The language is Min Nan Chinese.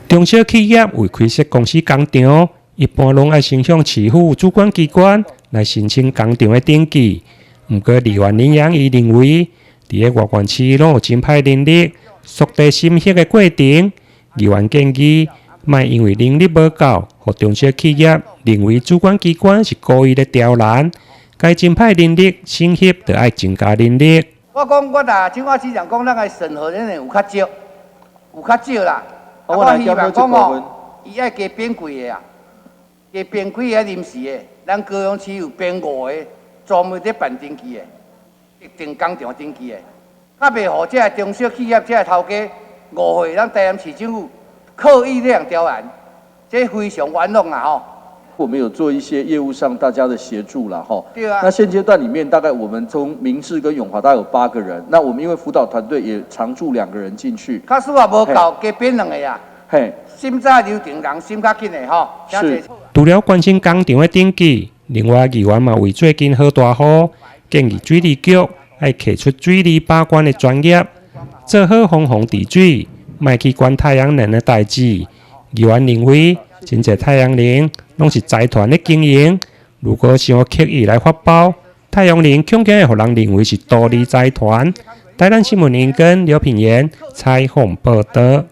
中小企業為開設公司工廠，一般攏愛先向市府主管機關來申請工廠的登記。毋過議員林養怡認為，佇咧外縣市攏有真派人力，速遞審核的過程。議員建議，莫因為人力無夠，予中小企業認為主管機關是故意咧刁難，該增派人力審核，就愛增加人力。我講我若這我市長講，咱的審核人員有較少，有較少啦。我希望講哦，伊愛加編幾个啊，加編幾个臨時的。咱高雄市有編五個專門佇辦登記的，特定工廠登記的，較袂予這个中小企業這个頭家誤會咱台南市政府刻意這樣刁難，這非常冤枉啊吼！我們有做一些業務上大家的協助啦，吼。對啊。那現階段裡面，大概我們從明志跟永華大概有八個人，那我們因為輔導團隊也常駐兩個人進去。假使話無夠，加編兩個啊。嘿。審查流程人審較緊的吼。是。除了關心工廠的登記，另外議員嘛為最近落大雨，建議水利局愛提出水利把關的專業，做好防洪治水，莫去管太陽能的代誌。議員認為，真濟太陽能攏是財團咧經營，如果傷刻意來發包，太陽能恐驚會予人認為是獨立財團。台南新聞林根劉品言採訪報導。